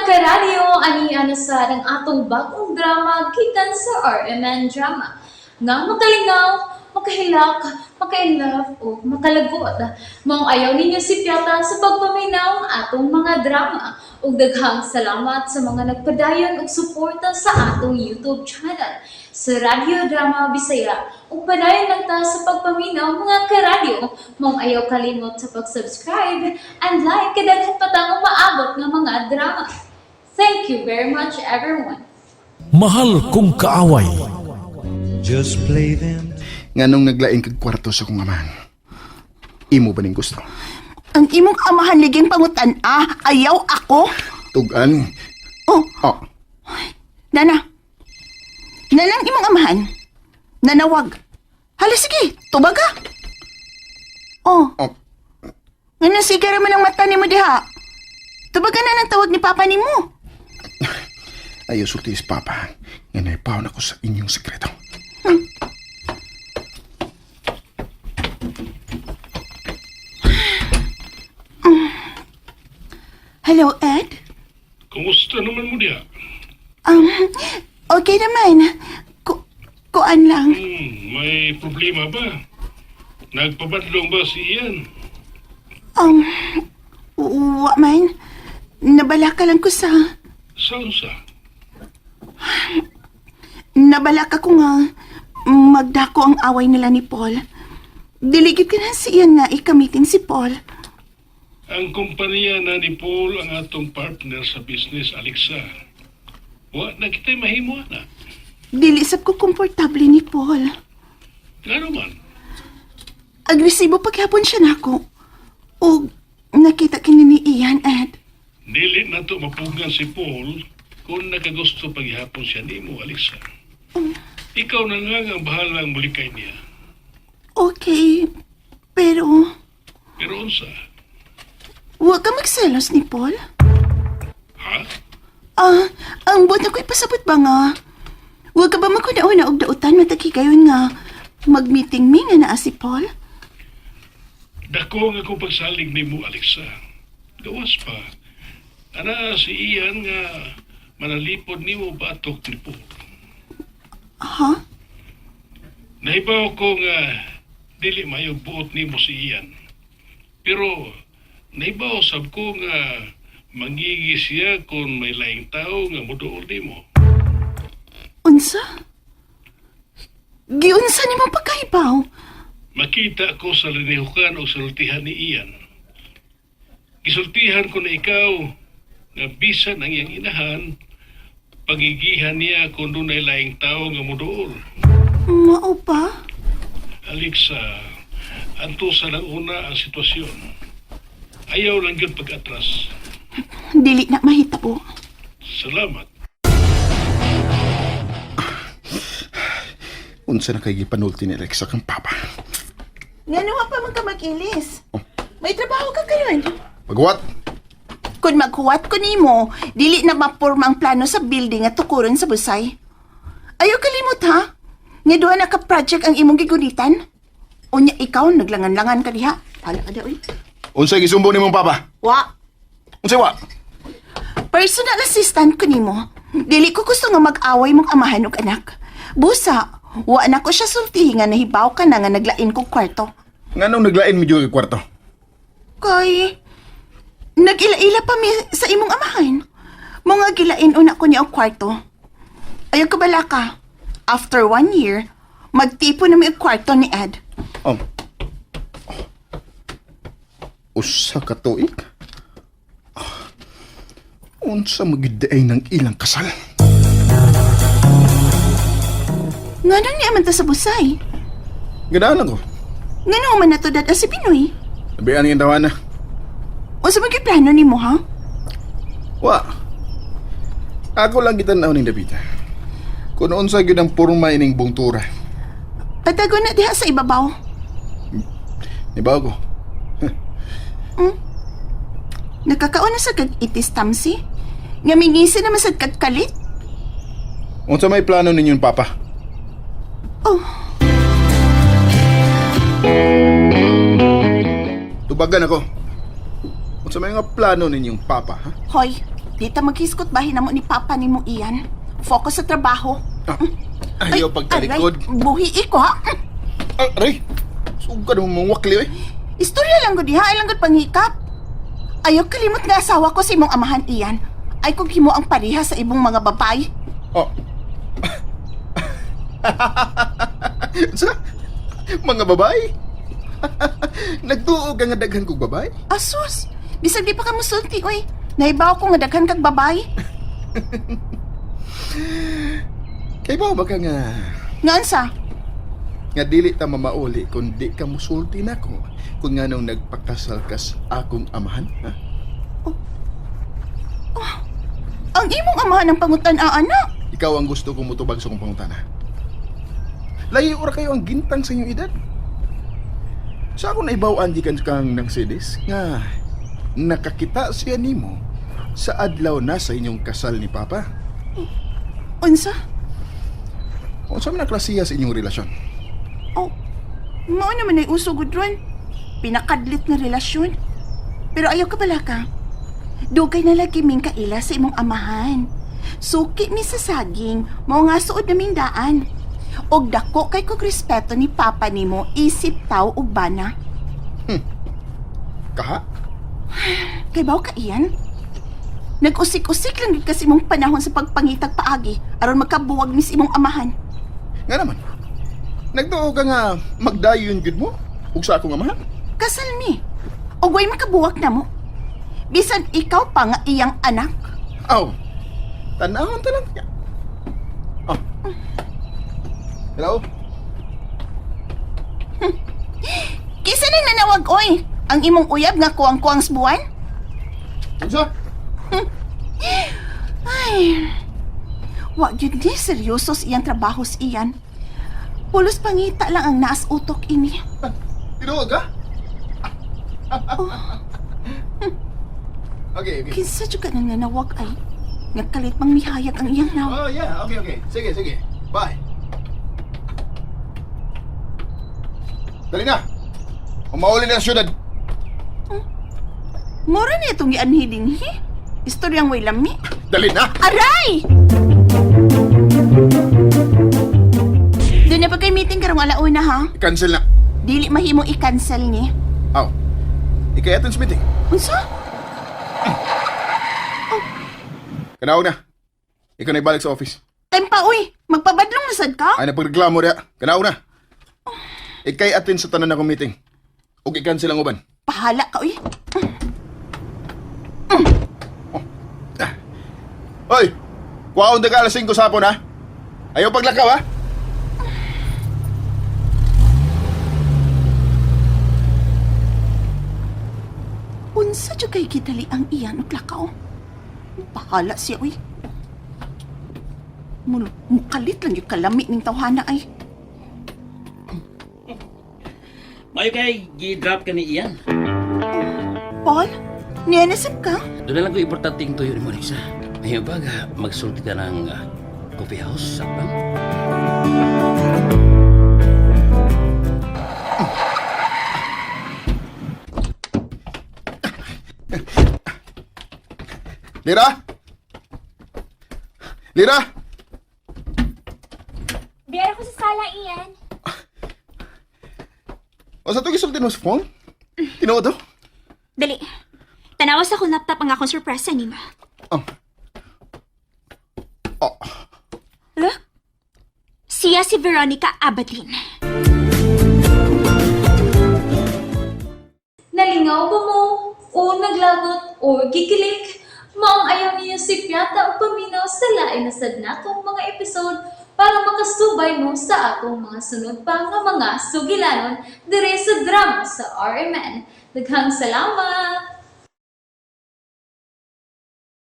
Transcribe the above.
Karadyo, ani na sa ang atong bagong drama gikan sa RMN Drama. Nga makalingaw, makahilak, maka-inlove o makalagot. Maong ayaw ninyo sipyata sa pagpaminaw ang atong mga drama. Ug daghang salamat sa mga nagpadayon og suporta sa atong YouTube channel sa Radyo Drama Bisaya. Ug padayon lang ta sa pagpaminaw, mga karadyo. Maong ayaw kalimot sa pag-subscribe and like kay daghan pa tang umaabot nga mga drama. Thank you very much, everyone. Mahal Kong Kaaway. Just play them. Nganong naglain kag kwarto sa kong amahan? Imo ba ning gusto? Ang imong amahan liging pangutan ah, ayaw ako. Tugan. Oh, Oh, Nana. Nanang imong amahan. Nanawag. Hala sige, tubaga. Oh, oh, nga sigara man ang mata nimo diha. Tubaga na ng tawag ni papa nimo. Ayaw sulti is papa. Nga naipaw na ko sa inyong sekreto. Hello, Ed. Kumusta naman mo diha? Okay naman. Kuan lang. May problema ba? Nagpabadlong ba si Ian? Wa man. Nabalaka lang ko sa. Saan sa? Nabalaka ko nga magdako ang away nila ni Paul. Diligid ka na si Ian nga ikamitin si Paul. Ang kumpanya na ni Paul ang atong partner sa business, Alexa. Wa na kita'y mahimo na. Dili sab ko komportable ni Paul. Ngano man? Agresibo paghapon siya nako. O nakita kini ni Ian, Ed. Dili na to mapugan si Paul kung nakagusto paghihapon siya nimo, Alexa. Ikaw na nga ang bahalang mulikay niya. Okay, pero Pero unsa? wa ka magselos ni Paul? Ha? Ah, ang buot na ko ipasabot ba nga? Wa ka ba maguna-una og dautan matag higayon nga mag-meeting mi nga naa si Paul? Dako nga akong pagsalig nimo, Alexa. Gawas pa. Ana si Ian nga manalipod nimo batok ni Paul. Ha? Nahibaw ko nga dili mayo buot nimo si Ian. Pero nahibaw sab ko nga mangigi siya kung may laing tao nga moduol nimo. Unsa? Giunsa nimo pagkahibaw? Makita ko sa linihukan o sultihan ni Ian. Gisultihan ko na ikaw nga bisan ang iyang inahan, pagigihan niya kung dunay laing tao nga moduol. Mao ba? Alexa, antusa lang una ang sitwasyon. Ayaw lang yun pag-atras. Dili na mahitabo. Salamat. Unsa na kay gipanulti ni Alexa kang papa? Ngano wa pa man ka mag-ilis? May trabaho ka karon. Pagwat! Kung maghuwat ko nimo, dili na mapurma ang plano sa building at tukuron sa busay. Ayaw kalimot ha. Nga duha na ka project ang imong gigunitan. Unya ikaw naglangan-langan ka diha. Hala ka di oy. Unsa gisumbong nimong papa? Wa, Unsa wa? personal assistant ko nimo. Dili ko gusto nga mag-away mong amahan ug anak. Busa, wa na ko siya sultihi nga nahibaw ka na nga naglain kog kwarto. Nganong naglain medyo kag kwarto? Kay nag-ila-ila pa mi sa imong amahan. Mga gilain una ko niya og kwarto. Ayaw ka bala ka. After one year, magtipo na mi og kwarto ni Ed. Oh. Usa ka tuig? Ah. Unsa magiday ng ilang kasal? Nganong niya man ta sa busay? Ganahan lang ko. Ngano man nato dad si Pinoy? Nabian nga tawa na. Unsa man gyud plano nimo ha? Wa. Ako lang gitan-aw ning dapita. Kung unsa gyud ang porma ining bungtura. Patago na diha sa ibabaw. Nibaw ko. Nakakaon na sa kag itis tamsi. Nga mingisi naman sa kag kalit. Unsa may plano ninyong papa? Oh, Tubagan ako. Unsa may nga plano ninyong papa, ha? Hoy. Di ta maghiskot bahin namo ni Papa nimo iyan. Focus sa trabaho. Ah, ayaw pagtalikod. Aray, buhi iko ha. Ah, aray! Sugad mo mong wakli, eh. Istorya lang gud diha, ay lang gud panghikap. Ayaw kalimot nga asawa ko sa imong amahan iyan. Ay kung himo ang pareha sa imong mga babae. Oh. Sa? Mga babae? Nagtuo ka nga daghan kog babae? Asus, bisag di pa ka musulti oy. Naibaw ko nga daghan kag babae. Kay ba ba ka nga Nga unsa? nga dili ta mamauli kung di ka musulti nako kung nganong nagpakasal kas akong amahan? Ha? Ang imong amahan ang pangutan-aan na. Ikaw ang gusto kong mutubag sa kong pangutana. Layo ora kayo ang gintang sa inyong edad. Sa akong naibaw-an gikan kang ng sidis nga nakakita siya nimo sa adlaw na sa inyong kasal ni Papa. Unsa? Unsa man ang klasiya sa inyong relasyon? Oh, mao naman ay uso gud ron. Pinakadlit nga relasyon. Pero ayaw ka bala ka. Dugay na lagi ming kaila sa imong amahan. Suki mi sa saging, mao nga suod naming daan. Og dako kay kog respeto ni Papa nimo isip taw ug bana. Kaha? Kay baw ka iyan? Nag-usik-usik lang gid kasi imong panahon sa pagpangitag paagi aron makabuwag mis imong amahan. Nga naman. Nagtuo ka nga magdayon gud mo ug sa akong amahan? Kasal mi. Og way makabuwag na mo. Bisan ikaw pa nga iyang anak. Aw. Tanawon ta lang. Oh. Hello? Kisa na nanawag oy? Ang imong uyab nga kuwang-kuwang sa buwan? Unsa? Ay. Wa gyud ni seryoso sa iyang trabaho sa iyan. Pulos pangita lang ang naas utok ini. Tinuod ka? Okay, okay. Kinsa jud ka nang nanawag ay? Nagkalit mang mihayag ang iyang naw. Oh, yeah. Okay, okay. Sige, sige. Bye. Dali na. Umauli na ang syudad. Mura na itong gianhi dinhi. Istoryang way lami. Dali na. Aray! Doon na pa kay meeting karong alauna ha. I-cancel na. Dili mahimong i-cancel ni. Aw. Ikay attend sa meeting. Unsa? Kanaog na. Ikaw na ibalik sa office. Time pa uy. Magpabadlong na sad ka? Ay, napagreklamo niya. Kanaog na. Ikay attend sa tanan akong meeting. Ug i-cancel ang uban. Pahala ka uy. Hoy! Kuwaon ta ka alas 5 sa hapon, ha? Ayaw paglakaw, ha? Unsa jud kay gidali ang iyan og lakaw? Bahala siya uy. Mukalit lang yung kalami ning tawhana ay. Mayo kay gi-drop ka ni Ian. Paul, niyanasip ka? Doon na lang ko importante yung tuyo ni Monisa. Ngayon ba, ga, magsulti ka ng coffee house sa bang? Lira! Lira! Biyara ko sa sala, Ian. O sa ito gisulti mo sa phone? Tinuod to? Dali. Tanawa sa akong laptop ang akong sorpresa nimo. Oh. Oh. Look. Siya si Veronica Abadlin. Nalingaw ba mo? O naglagot o gikilig? Maong ayaw niyo si Piata o paminaw sa lain na sad natong mga episode para makasubay mo sa atong mga sunod pa nga mga sugilanon dire sa drama sa RMN. Daghang salamat!